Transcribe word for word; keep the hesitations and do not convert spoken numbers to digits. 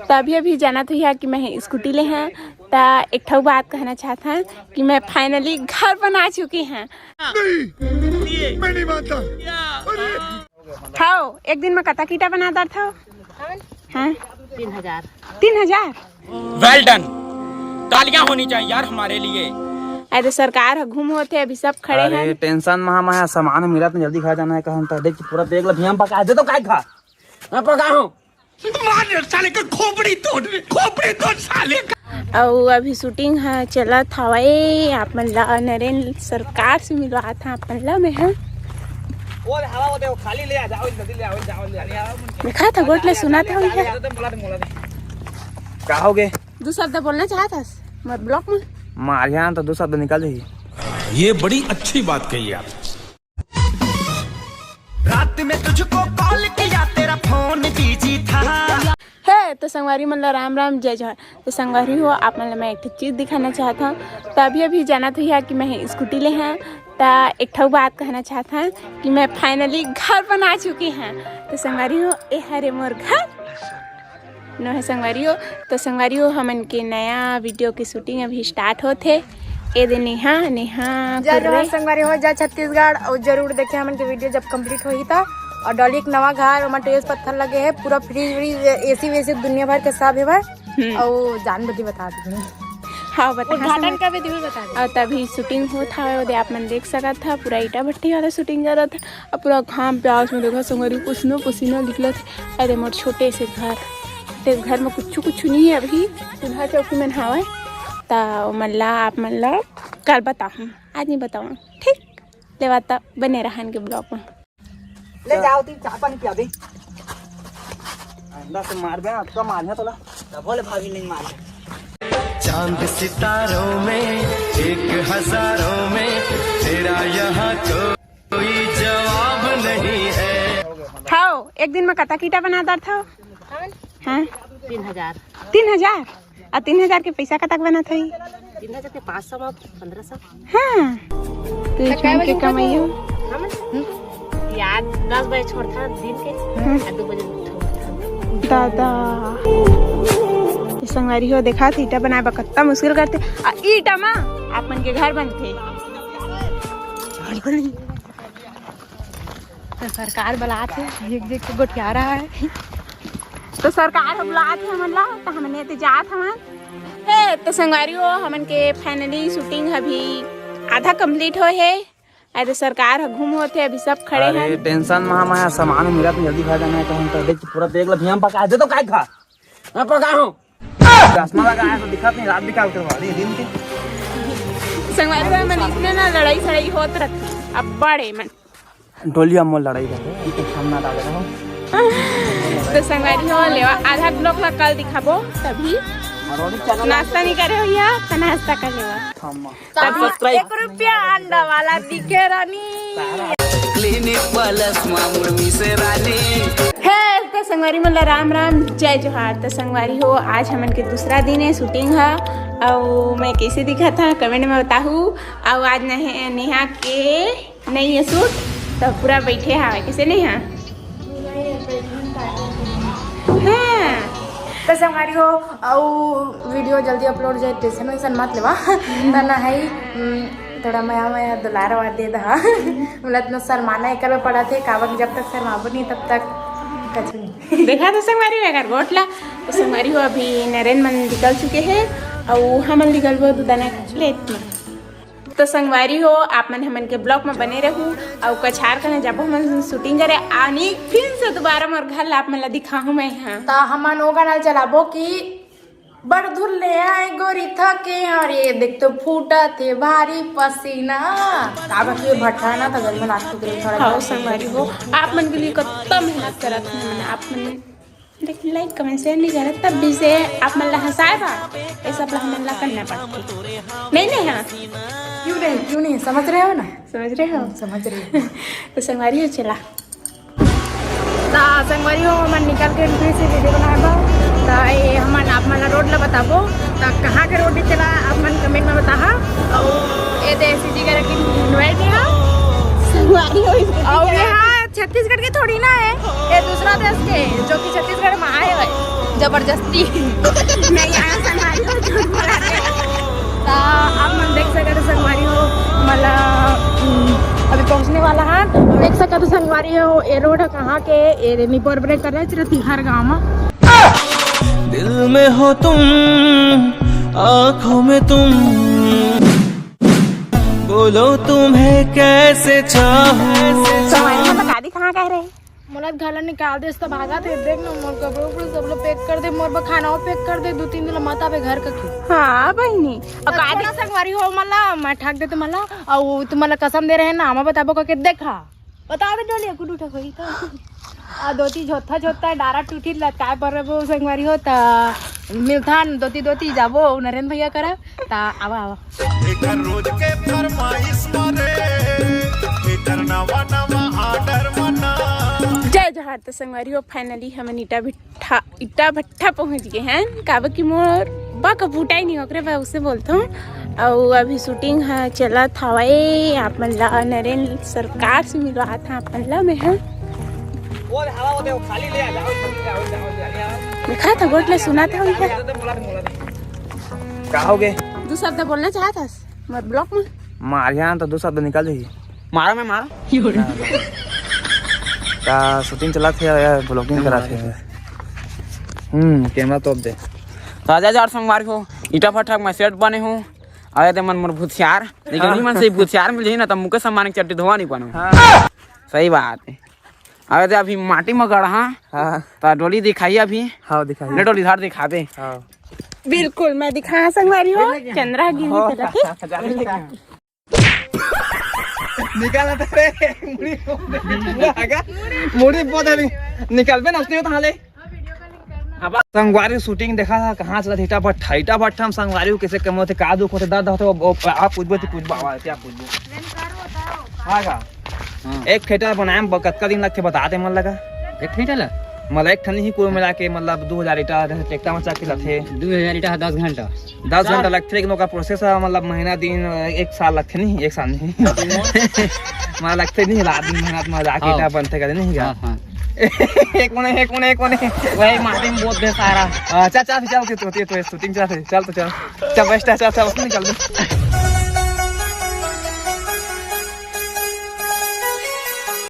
त अभी अभी जानत होइहा कि मैं स्कूटी ले हँव, त एक ठो बात कहना चाहत हँव कि मैं finally घर बना चुके हँव। नहीं, मैं नहीं मानता। अरे, हव, एक दिन में कतका ईंटा बना डारथव? हाँ? तीन हजार। तीन हजार? Well done। तालियां होनी चाहिए यार हमारे लिए। अरे, सरकार ह गुम होत हे, अभी सब खड़े हैं। अरे, tension में हम हैं, सामान मिलत नहीं, जल्दी खा जाना है, कहन त देख, पूरा देख ला, भैया, हम पका दे तो काय खा? मैं पका हूँ। मार साले का खोपड़ी तोड़, खोपड़ी तोड़ साले का। अउ अभी shooting ह चलत हवय, आप मन ला नरेंद्र सरकार से मिलवात हँव आप मन ला मैं ह। वो हवा होते, वो खाली ले आ, जाओ, जल्दी ले आओ, जाओ, ले आओ। देखा था, गोठ ले सुना था उनके। का हो गे? दू शब्द बोलना चाहत हस मोर vlog में? मारिया तो दू शब्द निकल जाही। ये बड़ी अच्छी बात कही आप। रात में तुझको call किया, तेरा phone busy था। हे, त संगवारी मन ला राम राम, जय जोहार। त संगवारी हो, आप मन ला मैं एक ठो चीज दिखाना चाहत हँव। त अभी अभी जानत होइहा कि मैं स्कूटी ले हँव, त एक ठो बात कहना चाहत हँव कि मैं finally घर बना चुके हँव। त संगवारी हो, ए हरे मोर घर। नोहे संगवारी हो, त संगवारी हो, हमन के नया video के shooting अभी start होत हे। ए दे नेहा, नेहा जय कुर्रे। जोहार संगवारी हो, जय छत्तीसगढ़। अउ जरूर देखे हमन के video जब complete होही त। अउ डॉली एक नवा घर, ओमा tiles पत्थर लगे हे, पूरा fridge व्रिज, AC वेसी दुनिया भर के सब हेवय। हम्म। अउ जान बदी बता दे। हाँ, बता, उद्घाटन का भी तुम्हें बता दे। अउ तभी shooting होत हवय, ओदे आप मन देख सकत ह, पूरा ईटा भट्टी वाला shooting करत ह। अब पूरा घाम प्यास में देखो संगवारी, पसीना पसीना निकलत हे। अरे मोर छोटे से घर, ते घर में कुछ कुछ नहीं है अभी, चूल्हा चौकी मन हावय। त ओमन ला, आप मन ला कल बताहूँ, आज नहीं बताऊँ, ठीक? लेवा त बने रहन के vlog में। ले जाओ, तुम चाय पानी पिया दे। अंडा से मार बे, आपका मार है तोला। तब बोले भाभी नहीं मार। चांद सितारों में, एक हजारों में, तेरा यहाँ कोई जवाब नहीं है। हव, एक दिन में कतका ईटा बना डारथव? हाँ? तीन हजार। तीन हजार? अउ तीन हजार के पैसा कतक बनत होही? तीन हजार के पाँच सौ में पन्द्रह सौ। हाँ, तो एक मन के कमाई हो। हम? यार, दस बजे छोड़थन दिन के, हम्म। अउ दू बजे उठथन। दादा। ये संगवारी हो, देखा, ईटा बनाए बर कतना मुश्किल करथे। अउ ईटा मा आप मन के घर बनथे। तो सरकार बलात हे, देख देख के गोठिया रहा है। तो सरकार ह बलात हे हमन ला, तो हमन एती जात हवन। हे, तो संगवारी हो, हमन के finally shooting अभी आधा complete होय हे। अरे, सरकार ह गुम होत हे, अभी सब खड़े हैं। अरे, tension में हम हैं, सामान मिलत नहीं, जल्दी खा जाना है, तो हम तो देख, पूरा देख ला, भैया, हम पका दे तो काय खा? मैं पका हूँ। चश्मा लगाया तो दिखत नहीं, रात भी काल करवा रही है दिन के। संगवारी हो, हमन इसने ना लड़ाई सड़ाई होत रथे, अब बड़े मन। डोलिया मोर लड़ाई करथे, इनके सामना डाल रहा हूँ। तो संगवारी हो, लेवा आधा vlog ला कल दिखाबो, तभी। नाश्ता नहीं करे हो या तो नाश्ता कर लेवा। तभी। एक रुपया अंडा वाला दिखे रानी। Clinic Plus मा मुर्मी से रानी। हे, तो संगवारी मन ला राम राम, जय जोहार। तो संगवारी हो, आज हमन के दूसरा दिन है shooting हा, अउ मैं कैसे दिखत हा comment में बताहू। अउ आज नहे-, नेहा के नहीं ये suit तो पूरा बैठे हावे, कैसे नहीं हा? हाँ। तो संगवारी हो, अउ video जल्दी upload जाए, tension वेंशन मत लेवा। त ना है, हम्म, थोड़ा मया मया दुलार वार दे दहा। मतलब इतना शर्माना एकर में पड़ा थे, काबर जब तक शर्माबो नहीं तब तक कुछ नहीं। देखा तो संगवारी हो, अगर गोठला तो संगवारी हो, अभी नरेन मन निकल चुके हैं, अउ हमन निकलबो दू तना late में। तो संगवारी हो, आप मन हमन के vlog में बने रहू, अउ कछार कने जाबो हमन shooting करे, आनी फिर से दोबारा मोर घर ला आप मन ला दिखाहूँ मैं। हाँ, त हमन ओ गाना चलाबो कि बड़ धुर ले आए गोरी थके, अरे देख तो फूटा थे भारी पसीना। काबर के भट्ठा ना त घर में नाश्ता करे थोड़ा। हाँ, संगवारी हो, आप मन के लिए कत्ता मेहनत करत हन, आप मन लेकिन like comment share नहीं करत, तब भी से आप मन ला हंसाए बा, ये सब ला हमन ला करना पड़थे। नहीं, नहीं, हाँ। क्यों नहीं, क्यों नहीं, समझ रहे हो ना? समझ रहे हो? समझ रहे हो। तो संगवारी हो, चला। ता संगवारी हो, हमन निकल के फिर से video बनाए बा। ता ये हमन आप मन ला road ला बताबो। ता कहाँ के road चला, आप मन comment में बताहा। और ये देसी जी करके invite है। संगवारी हो, इसको और यहाँ छत्तीसगढ़ के थोड़ी ना है, ये दूसरा देश के, जो कि छत्तीसगढ़ में आए हुए। जबरदस्ती। नहीं आया संगवारी हो, झूठ बोला थे। त आप मन देख सकत हो संगवारी हो, मतलब, हम्म, अभी पहुंचने वाला है। देख सकत हो संगवारी हो, ए रोड ह कहाँ के, ए निपोर ब्रेक कर रहे रतिहार गाँव में। दिल में हो तुम, आंखों में तुम, बोलो तुम्हें कैसे चाहूं। संगवारी हो, त का दिखा कह रहे? मोला घर ला निकाल देस त भागत हे। देख ना, मोर कपड़ा उपड़ा सब ला पैक कर दे, मोर बर खाना पैक कर दे, दू तीन दिन ला मत आबे घर कहिके। हाँ बहिनी, अब का छोड़ा दे? संगवारी हो, मोला मैं ठग दे तुमन ला, अउ तुमन ला कसम दे रहे ना, मैं बताबो कहिके। देखा, बता दे डोली, कुडू ठग होई त। आ धोती झोता झोता डारा टूटी लटकाए पर वो संगवारी हो त मिलथन धोती धोती जाबो नरेंद्र भैया करा। त आवा, आवा। एकर रोज के फरमाइश मारे, एकर नवा नवा ऑर्डर मना। जय जोहार। त संगवारी हो, फाइनली हमन ईटा भट्ठा, ईटा भट्ठा पहुंच गे हन, काबर कि मोर बक फूटाई नहीं, ओकरे बर उसे बोलथों। अउ अभी शूटिंग ह चलत हवय, आप मन ला नरेंद्र सरकार से मिलवात हन आप मन ला मैं ह। वो हवा होते, वो खाली ले आ, जाओ, खाली ले आओ, जाओ, जाओ, जाओ। दिखा था गोट ले सुना था उनका। का हो गे? दू शब्द बोलना चाहत हस मोर ब्लॉग में? मारिया तो दू शब्द निकल जाही। मारा मैं मारा। का शूटिंग चलत हे या ब्लॉगिंग करत हे? हम्म, कैमरा तोप दे। राजा जार संगवारी हो, ईटा भट्ठा मैं सेट बने हूँ। अरे ते मन मोर भूतियार, लेकिन हाँ। ही मन से भूतियार मिल जाही ना, त मुके सम्मान के चट्टी धोवा नहीं पानो। हाँ। सही बात है। अरे ते अभी माटी में गढ़ा, हाँ। त डोली दिखाई अभी। हाँ, दिखाई। ले डोली धार दिखा दे। हाँ। बिल्कुल, मैं दिखा संगवारी हो, चंद्रा गिरी हाँ। चलत हे। निकाल ना रे, मुड़ी, मुड़ी आगा, मुड़ी बहुत है, निकाल बे, नचने हो तो हाले। अब संगवारी शूटिंग देखा था, कहाँ चला था, ईटा भट्ठा, ईटा भट्ठा में संगवारी को कैसे कम होते, का दुख होते, दर्द होते, वो, वो, आप पूछबो, तो पूछबो, आवाज, क्या पूछबो? हाँ का? हाँ। एक थिएटर बनाए में ब-, कतका दिन लगथे, बता दे, मन लगा। एक थिएटर ला? मतलब, एक ठन ही कुल मिला के, मतलब, दू हजार ईटा रहथे, ट्रैक्टर में चढ़ के जाथे। दू हजार ईटा दस घंटा। दस घंटा लगथे, लेकिन ओकर प्रोसेस ह, मतलब, महीना दिन, एक साल लगथे नहीं, एक साल नहीं। मतलब, लगथे नहीं, रात दिन मेहनत में जाके हाँ। ईटा बनथे करे नहीं का? हाँ, हाँ। एक कोने, एक कोने, एक कोने। वही माटी में बोत दे सारा। हाँ, चल, चल, चल, ओके, तो, तो, तो, शूटिंग चल, चल, तो चल। चल, बस, चल, चल, चल, उसमें निकल दे।